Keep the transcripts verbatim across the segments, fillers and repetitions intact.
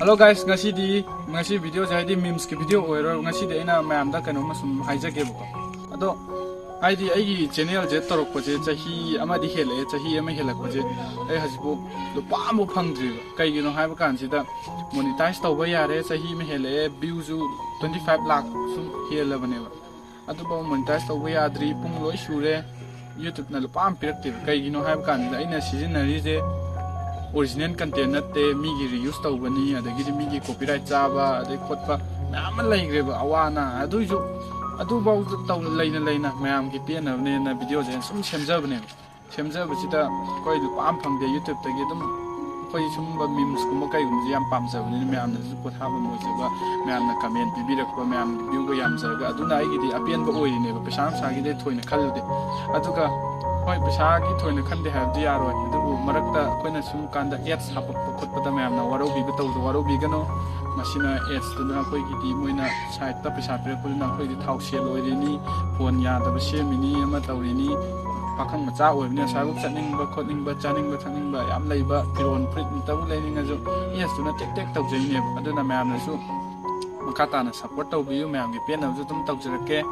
Hello guys, ꯉꯁꯤꯗꯤ, ꯉꯁꯤ videoꯁꯦ ꯍꯥꯏꯗꯤ memesꯀꯤ video ꯑꯣꯏꯔꯣꯏ꯫ ꯉꯁꯤꯗꯤ ꯑꯩꯅ ꯃꯌꯥꯝꯗ ꯀꯩꯅꯣꯝꯃ ꯁꯨꯝ ꯍꯥꯏꯖꯒꯦꯕꯀꯣ꯫ ꯑꯗꯣ ꯍꯥꯏꯗꯤ ꯑꯩꯒꯤ channelꯁꯦ ꯇꯧꯔꯛꯄꯁꯦ ꯆꯍꯤ ꯑꯃꯗꯤ ꯍꯦꯜꯂꯛꯑꯦ꯫ ꯆꯍꯤ ꯑꯃ ꯍꯦꯜꯂꯛꯄꯁꯦ ꯑꯩ ꯍꯧꯖꯤꯛꯐꯥꯎ ꯂꯨꯄꯥ ꯑꯃꯐꯥꯎ ꯐꯪꯗ꯭ꯔꯤꯕ꯫ ꯀꯩꯒꯤꯅꯣ ꯍꯥꯏꯕ ꯀꯥꯟꯁꯤꯗ monetize ꯇꯧꯕ ꯌꯥꯔꯦ, ꯆꯍꯤ ꯑꯃ ꯍꯦꯜꯂꯛꯑꯦ, viewꯁꯨ twenty five lakh ꯁꯨꯝ ꯍꯦꯜꯂꯕꯅꯦꯕ꯫ ꯑꯗꯨꯐꯥꯎ monetize ꯇꯧꯕ ꯌꯥꯗ꯭ꯔꯤ, ꯄꯨꯡ ꯂꯣꯏ ꯁꯨꯔꯦ, YouTubeꯅ ꯂꯨꯄꯥ ꯑꯃ ꯄꯤꯔꯛꯇꯦꯕ꯫ ꯀꯩꯒꯤꯅꯣ ꯍꯥꯏꯕ ꯀꯥꯟꯁꯤꯗ ꯑꯩꯅ ꯁꯤꯖꯤꯟꯅꯔꯤꯁꯦ original content ꯅꯠꯇꯦ, ꯃꯤꯒꯤ reuse ꯇꯧꯕꯅꯤ, ꯑꯗꯒꯤꯗꯤ ꯃꯤꯒꯤ copyright ꯆꯥꯕ ꯑꯗꯩ ꯈꯣꯠꯄ ꯃꯌꯥꯝ ꯑꯃ ꯂꯩꯈ꯭ꯔꯦꯕ ꯑꯋꯥ ꯑꯅꯥ꯫ ꯑꯗꯨꯏꯁꯨ ꯑꯗꯨꯐꯥꯎꯗ ꯇꯧ ꯂꯩꯅ ꯂꯩꯅ ꯃꯌꯥꯝꯒꯤ ꯄꯦꯟꯅꯕꯅꯦꯅ videoꯁꯦ ꯑꯩꯅ ꯁꯨꯝ ꯁꯦꯝꯖꯕꯅꯦꯕ꯫ ꯁꯦꯝꯖꯕꯁꯤꯗ ꯑꯩꯈꯣꯏ ꯂꯨꯄꯥ ꯑꯃ ꯐꯪꯗꯦ꯫ YouTubeꯇꯒꯤ ꯑꯗꯨꯝ ꯑꯩꯈꯣꯏ ꯁꯨꯝꯕ memesꯀꯨꯝꯕ ꯀꯩꯒꯨꯝꯕꯁꯦ ꯌꯥꯝ ꯄꯥꯝꯖꯕꯅꯤꯅ, ꯃꯌꯥꯝꯅꯁꯨ ꯄꯣꯊꯥꯐꯝ ꯑꯣꯏꯖꯕ, ꯃꯌꯥꯝꯅ comment ꯄꯤꯕꯤꯔꯛꯄ, ꯃꯌꯥꯝꯒꯤ viewꯒ ꯌꯥꯝꯖꯔꯒ ꯑꯗꯨꯅ ꯑꯩꯒꯤꯗꯤ ꯑꯄꯦꯟꯕ ꯑꯣꯏꯔꯤꯅꯦꯕ꯫ ꯄꯩꯁꯥ ꯅꯨꯡꯁꯥꯒꯤꯗꯤ ꯊꯣꯏꯅ ꯈꯜꯂꯨꯗꯦ꯫ ꯑꯗꯨꯒ ꯍꯣꯏ, ꯄꯩꯁꯥꯒꯤ ꯊꯣꯏꯅ ꯈꯟꯗꯦ ꯍꯥꯏꯕꯗꯤ ꯌꯥꯔꯣꯏ, ꯑꯗꯨꯕꯨ ꯃꯔꯛꯇ ꯑꯩꯈꯣꯏꯅ ꯁꯨꯝ ꯀꯥꯟꯗ ads ꯍꯥꯄꯛꯄ ꯈꯣꯠꯄꯗ ꯃꯌꯥꯝꯅ ꯋꯥꯔꯧꯕꯤꯕ ꯇꯧꯕꯗꯣ ꯋꯥꯔꯧꯕꯤꯒꯅꯨ꯫ ꯃꯁꯤꯅ adsꯇꯨꯅ ꯑꯩꯈꯣꯏꯒꯤꯗꯤ ꯃꯣꯏꯅ siteꯇ ꯄꯩꯁꯥ ꯄꯤꯔꯛꯄꯗꯨꯅ ꯑꯩꯈꯣꯏꯗꯤ ꯊꯥꯎ ꯁꯦꯜ ꯑꯣꯏꯔꯤꯅꯤ, phone ꯌꯥꯗꯕ ꯁꯦꯝꯃꯤꯅꯤ, ꯑꯃ ꯇꯧꯔꯤꯅꯤ꯫ ꯄꯥꯈꯪ ꯃꯆꯥ ꯑꯣꯏꯕꯅꯤꯅ ꯑꯁ꯭ꯋꯥꯏꯐꯥꯎ ꯆꯠꯅꯤꯡꯕ ꯈꯣꯠꯅꯤꯡꯕ, ꯆꯥꯅꯤꯡꯕ ꯊꯛꯅꯤꯡꯕ ꯌꯥꯝ ꯂꯩꯕ, ꯐꯤꯔꯣꯜ ꯐꯨꯔꯤꯠ ꯑꯝꯇꯕꯨ ꯂꯩꯅꯤꯡꯉꯁꯨ adsꯇꯨꯅ ꯇꯦꯛ ꯇꯦꯛ ꯇꯧꯖꯩꯅꯦꯕ꯫ ꯑꯗꯨꯅ ꯃꯌꯥꯝꯅꯁꯨ ꯃꯈꯥ ꯇꯥꯅ support ꯇꯧꯕꯤꯌꯨ, ꯃꯌꯥꯝꯒꯤ ꯄꯦꯟꯅꯕꯁꯨ ꯑꯗꯨꯝ ꯇꯧꯖꯔꯛꯀꯦ꯫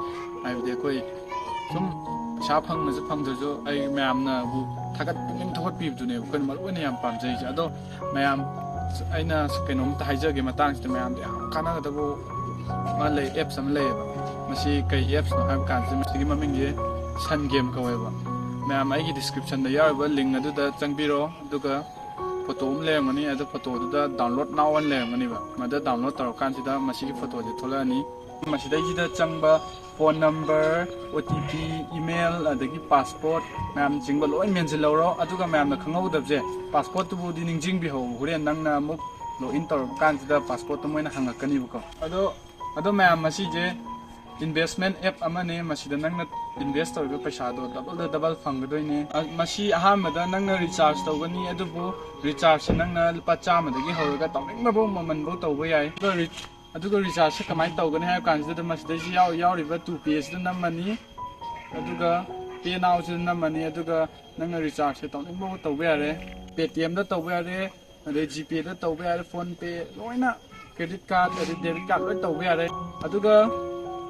ꯍꯥꯏꯕꯗꯤ ꯑꯩꯈꯣꯏ ꯁꯨꯝ ꯄꯩꯁꯥ ꯐꯪꯉꯁꯨ ꯐꯪꯗ꯭ꯔꯁꯨ ꯑꯩ ꯃꯌꯥꯝꯅꯕꯨ ꯊꯥꯒꯠ ꯄꯨꯛꯅꯤꯡ ꯊꯧꯒꯠꯄꯤꯕꯗꯨꯅꯦꯕ ꯑꯩꯈꯣꯏꯅ ꯃꯔꯨ ꯑꯣꯏꯅ ꯌꯥꯝ ꯄꯥꯝꯖꯩꯁꯦ꯫ ꯑꯗꯣ ꯃꯌꯥꯝ, ꯑꯩꯅ ꯀꯩꯅꯣꯝꯇ ꯍꯥꯏꯖꯒꯦ ꯃꯇꯥꯡꯁꯤꯗ, ꯃꯌꯥꯝꯗ ꯌꯥꯝ ꯀꯥꯟꯅꯒꯗꯕ ꯑꯃ ꯂꯩ, apps ꯑꯃ ꯂꯩꯌꯦꯕ꯫ ꯃꯁꯤ ꯀꯩ appsꯅꯣ ꯍꯥꯏꯕ ꯀꯥꯟꯁꯤꯗ ꯃꯁꯤꯒꯤ ꯃꯃꯤꯡꯁꯦ Sun Game ꯀꯧꯋꯦꯕ꯫ ꯃꯌꯥꯝ ꯑꯩꯒꯤ descriptionꯗ ꯌꯥꯎꯔꯤꯕ link ꯑꯗꯨꯗ ꯆꯪꯕꯤꯔꯣ, ꯑꯗꯨꯒ photo ꯑꯃ ꯂꯩꯔꯝꯒꯅꯤ, ꯑꯗꯨ photoꯗꯨꯗ download now ꯑꯅ ꯂꯩꯔꯝꯒꯅꯤꯕ꯫ ꯃꯗ download ꯇꯧꯔꯀꯥꯟꯁꯤꯗ ꯃꯁꯤꯒꯤ photoꯁꯦ ꯊꯣꯛꯂꯛꯑꯅꯤ꯫ ꯃꯁꯤꯗꯩꯁꯤꯗ ꯆꯪꯕ phone number, OTP, email, ꯑꯗꯒꯤ password ꯃꯌꯥꯝ ꯆꯤꯡꯕ ꯂꯣꯏ ꯃꯦꯟꯁꯤꯜꯍꯧꯔꯣ꯫ ꯑꯗꯨꯒ ꯃꯌꯥꯝꯅ ꯈꯪꯍꯧꯗꯕꯁꯦ, passwordꯇꯨꯕꯨꯗꯤ ꯅꯤꯡꯁꯤꯡꯕꯤꯍꯧ, ꯍꯣꯔꯦꯟ ꯅꯪꯅ ꯑꯃꯨꯛ login ꯇꯧꯔꯛꯄ ꯀꯥꯟꯁꯤꯗ passwordꯇꯣ ꯃꯣꯏꯅ ꯍꯪꯉꯛꯀꯅꯤꯕꯀꯣ꯫ ꯑꯗꯣ, ꯑꯗꯣ ꯃꯌꯥꯝ, ꯃꯁꯤꯁꯦ investment app ꯑꯃꯅꯦ꯫ ꯃꯁꯤꯗ ꯅꯪꯅ invest ꯇꯧꯔꯤꯕ ꯄꯩꯁꯥꯗꯣ doubleꯗ double ꯐꯪꯒꯗꯣꯏꯅꯦ꯫ ꯑ, ꯃꯁꯤ ꯑꯍꯥꯟꯕꯗ ꯅꯪꯅ recharge ꯇꯧꯒꯅꯤ, ꯑꯗꯨꯕꯨ rechargeꯁꯦ ꯅꯪꯅ ꯂꯨꯄꯥ ꯆꯥꯝꯃꯗꯒꯤ ꯍꯧꯔꯒ ꯇꯧꯅꯤꯡꯕꯐꯧ ꯃꯃꯜꯐꯧ ꯇꯧꯕ ꯌꯥꯏ꯫ ꯑꯗꯣ re-, ꯑꯗꯨꯒ rechargeꯁꯦ ꯀꯃꯥꯏꯅ ꯇꯧꯒꯅꯤ ꯍꯥꯏꯕ ꯀꯥꯟꯁꯤꯗ, ꯃꯁꯤꯗꯩꯁꯤ ꯌꯥꯎ-, ꯌꯥꯎꯔꯤꯕ two payꯁꯤꯗ ꯅꯝꯃꯅꯤ, ꯑꯗꯨꯒ pay nowꯁꯤꯗ ꯅꯝꯃꯅꯤ, ꯑꯗꯨꯒ ꯅꯪꯅ rechargeꯁꯦ ꯇꯧꯅꯤꯡꯕꯐꯧ ꯇꯧꯕ ꯌꯥꯔꯦ꯫ Paytmꯗ ꯇꯧꯕ ꯌꯥꯔꯦ, ꯑꯗꯩ ꯖꯤꯄꯦꯗ ꯇꯧꯕ ꯌꯥꯔꯦ, ꯐꯣꯟ ꯄꯦ, ꯂꯣꯏꯅ, ꯀ꯭ꯔꯦꯗꯤꯠ ꯀꯥꯔꯗ ꯑꯗꯩ ꯗꯦꯕꯤꯠ ꯀꯥꯔꯗ ꯂꯣꯏ ꯇꯧꯕ ꯌꯥꯔꯦ꯫ ꯑꯗꯨꯒ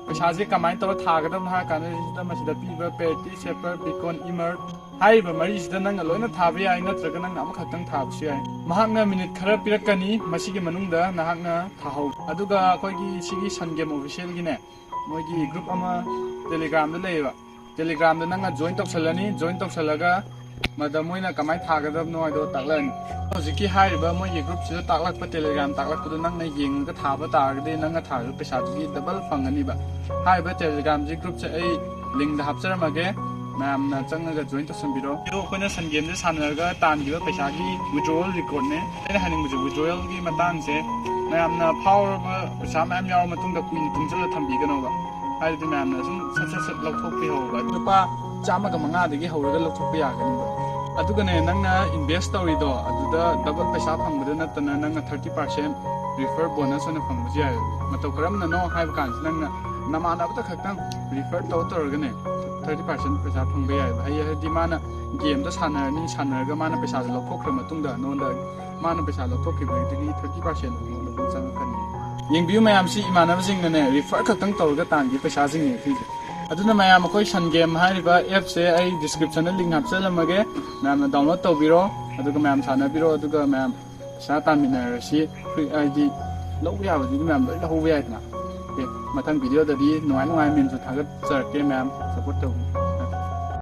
ꯄꯩꯁꯥꯁꯦ ꯀꯃꯥꯏꯅ ꯇꯧꯔ ꯊꯥꯒꯗꯕꯅꯣ ꯍꯥꯏꯔ ꯀꯥꯟꯗ, ꯁꯤꯗ ꯃꯁꯤꯗ ꯄꯤꯕ ꯄꯦꯔꯤꯇꯤ ꯁꯦꯄꯔ ꯕꯤꯀꯣꯟ ꯏꯃꯔ ꯍꯥꯏꯔꯤꯕ ꯃꯔꯤꯁꯤꯗ ꯅꯪꯅ ꯂꯣꯏꯅ ꯊꯥꯕ ꯌꯥꯏ, ꯅꯠꯇ꯭ꯔꯒ ꯅꯪꯅ ꯑꯃꯈꯛꯇꯪ ꯊꯥꯕꯁꯨ ꯌꯥꯏ꯫ ꯃꯍꯥꯛꯅ ꯃꯤꯅꯤꯠ ꯈꯔ ꯄꯤꯔꯛꯀꯅꯤ, ꯃꯁꯤꯒꯤ ꯃꯅꯨꯡꯗ ꯅꯍꯥꯛꯅ ꯊꯥꯍꯧ꯫ ꯑꯗꯨꯒ ꯑꯩꯈꯣꯏꯒꯤ ꯁꯤꯒꯤ ꯁꯟ ꯒꯦꯝ ꯑꯣꯐꯤꯁꯦꯜꯒꯤꯅꯦ, ꯃꯣꯏꯒꯤ ꯒ꯭ꯔꯨꯞ ꯑꯃ ꯇꯦꯂꯤꯒ꯭ꯔꯥꯝꯗ ꯂꯩꯌꯦꯕ꯫ ꯇꯦꯂꯤꯒ꯭ꯔꯥꯝꯗ ꯅꯪꯅ ꯖꯣꯏꯟ ꯇꯧꯁꯜꯂꯅꯤ꯫ ꯖꯣꯏꯟ ꯇꯧꯁꯜꯂꯒ ꯃꯗ ꯃꯣꯏꯅ ꯀꯃꯥꯏꯅ ꯊꯥꯒꯗꯕꯅꯣ ꯍꯥꯏꯗꯣ ꯇꯥꯛꯂꯛꯑꯅꯤ꯫ ꯍꯧꯖꯤꯛꯀꯤ ꯍꯥꯏꯔꯤꯕ ꯃꯣꯏꯒꯤ ꯒ꯭ꯔꯨꯞꯁꯤꯗ ꯇꯥꯛꯂꯛꯄ, ꯇꯦꯂꯤꯒ꯭ꯔꯥꯝ ꯇꯥꯛꯂꯛꯄꯗꯣ ꯅꯪꯅ ꯌꯦꯡꯉꯒ ꯊꯥꯕ ꯇꯥꯔꯒꯗꯤ, ꯅꯪꯅ ꯊꯥꯔꯤꯕ ꯄꯩꯁꯥꯗꯨꯒꯤ ꯗꯕꯜ ꯐꯪꯒꯅꯤꯕ꯫ ꯍꯥꯏꯔꯤꯕ ꯇꯦꯂꯤꯒ꯭ꯔꯥꯝꯁꯤ ꯒ꯭ꯔꯨꯞꯁꯦ ꯑꯩ ꯂꯤꯡꯗ ꯍꯥꯞꯆꯔꯝꯃꯒꯦ, ꯃꯌꯥꯝꯅ ꯆꯪꯉꯒ ꯖꯣꯏꯟ ꯇꯧꯁꯟꯕꯤꯔꯣ꯫ ꯑꯗꯣ ꯑꯩꯈꯣꯏꯅ ꯁꯟ ꯒꯦꯝꯗ ꯁꯥꯟꯅꯔꯒ ꯇꯥꯟꯈꯤꯕ ꯄꯩꯁꯥꯒꯤ ꯋꯤꯗ꯭ꯔꯣꯋꯦꯜ ꯔꯦꯀꯣꯔꯗꯅꯦ꯫ ꯑꯩꯅ ꯍꯥꯏꯅꯤꯡꯕꯁꯦ, ꯋꯤꯗ꯭ꯔꯣꯋꯦꯜꯒꯤ ꯃꯇꯥꯡꯁꯦ, ꯃꯌꯥꯝꯅ ꯐꯥꯎꯔꯕ ꯄꯩꯁꯥ ꯃꯌꯥꯝ ꯌꯥꯎꯔ ꯃꯇꯨꯡꯗ ꯀꯨꯏꯅ ꯇꯨꯡꯁꯤꯜꯂ ꯊꯝꯕꯤꯒꯅꯣꯕ꯫ ꯍꯥꯏꯗꯤ ꯃꯌꯥꯝꯅ ꯁꯨꯝ ꯁꯠ ꯁꯠ ꯁꯠ ꯂꯧꯊꯣꯛꯄꯤꯍꯧꯕ꯫ ꯂꯨꯄꯥ ꯆꯥꯝꯃꯒ ꯃꯉꯥꯗꯒꯤ ꯍꯧꯔꯒ ꯂꯧꯊꯣꯛꯄ ꯌꯥꯒꯅꯤꯕ꯫ ꯑꯗꯨꯒꯅꯦ, ꯅꯪꯅ ꯏꯟꯚꯦꯁ ꯇꯧꯔꯤꯗꯣ ꯑꯗꯨꯗ ꯗꯕꯜ ꯄꯩꯁꯥ ꯐꯪꯕꯗ ꯅꯠꯇꯅ, ꯅꯪꯅ ꯊꯥꯔꯇꯤ ꯄꯥꯔꯁꯦꯟ ꯔꯤꯐꯔ ꯕꯣꯅꯁ ꯑꯣꯏꯅ ꯐꯪꯕꯁꯨ ꯌꯥꯏ꯫ ꯃꯇꯧ ꯀꯔꯝꯅꯅꯣ ꯍꯥꯏꯕ ꯀꯥꯟꯁꯤ, ꯅꯪꯅ ꯅꯃꯥꯟꯅꯕꯗ ꯈꯛꯇꯪ ꯔꯤꯐꯔ ꯇꯧꯔ ꯇꯧꯔꯒꯅꯦ, ꯊꯥꯔꯇꯤ ꯄꯥꯔꯁꯦꯟ ꯄꯩꯁꯥ ꯐꯪꯕ ꯌꯥꯏꯑꯕ꯫ ꯍꯥꯏ-, ꯍꯥꯏꯗꯤ ꯃꯥꯅ ꯒꯦꯝꯗꯣ ꯁꯥꯟꯅꯔꯅꯤ, ꯁꯥꯟꯅꯔꯒ ꯃꯥꯅ ꯄꯩꯁꯥꯗꯣ ꯂꯧꯊꯣꯛꯈ꯭ꯔ ꯃꯇꯨꯡꯗ, ꯅꯉꯣꯟꯗ ꯃꯥꯅ ꯄꯩꯁꯥ ꯂꯧꯊꯣꯛꯈꯤꯕꯗꯒꯤ ꯊꯥꯔꯇꯤ ꯄꯥꯔꯁꯦꯟ ꯅꯉꯣꯟꯗ ꯑꯗꯨꯝ ꯆꯪꯉꯛꯀꯅꯤ꯫ ꯌꯦꯡꯕꯤꯌꯨ ꯃꯌꯥꯝꯁꯤ, ꯏꯃꯥꯟꯅꯕꯁꯤꯡꯅꯅꯦ, ꯔꯤꯐꯔ ꯈꯛꯇꯪ ꯇꯧꯔꯒ ꯇꯥꯟꯈꯤꯕ ꯄꯩꯁꯥꯁꯤꯡꯅꯦ ꯁꯤꯁꯦ꯫ ꯑꯗꯨꯅ ꯃꯌꯥꯝ, ꯑꯩꯈꯣꯏ ꯁꯟ ꯒꯦꯝ ꯍꯥꯏꯔꯤꯕ ꯑꯦꯞꯁꯦ ꯑꯩ ꯗꯤꯁꯀ꯭ꯔꯤꯞꯁꯟꯗ ꯂꯤꯡ ꯍꯥꯞꯆꯜꯂꯝꯃꯒꯦ, ꯃꯌꯥꯝꯅ ꯗꯥꯎꯟꯂꯣꯗ ꯇꯧꯕꯤꯔꯣ, ꯑꯗꯨꯒ ꯃꯌꯥꯝ ꯁꯥꯟꯅꯕꯤꯔꯣ, ꯑꯗꯨꯒ ꯃꯌꯥꯝ ꯄꯩꯁꯥ ꯇꯥꯟꯃꯤꯟꯅꯔꯁꯤ꯫ ꯐ꯭ꯔꯤ, ꯍꯥꯏꯗꯤ ꯂꯧꯕ ꯌꯥꯕꯗꯨꯗꯤ ꯃꯌꯥꯝ ꯂꯣꯏ ꯂꯧꯍꯧꯕ ꯌꯥꯏꯗꯅ꯫ ꯑꯣꯀꯦ, ꯃꯊꯪ ꯚꯤꯗꯤꯑꯣꯗꯗꯤ ꯅꯨꯡꯉꯥꯏ ꯅꯨꯡꯉꯥꯏ ꯃꯦꯝꯁꯨ ꯊꯥꯒꯠꯆꯔꯛꯀꯦ, ꯃꯌꯥꯝ ꯁꯞꯄꯣꯔꯠ ꯇꯧꯕꯤꯌꯨ꯫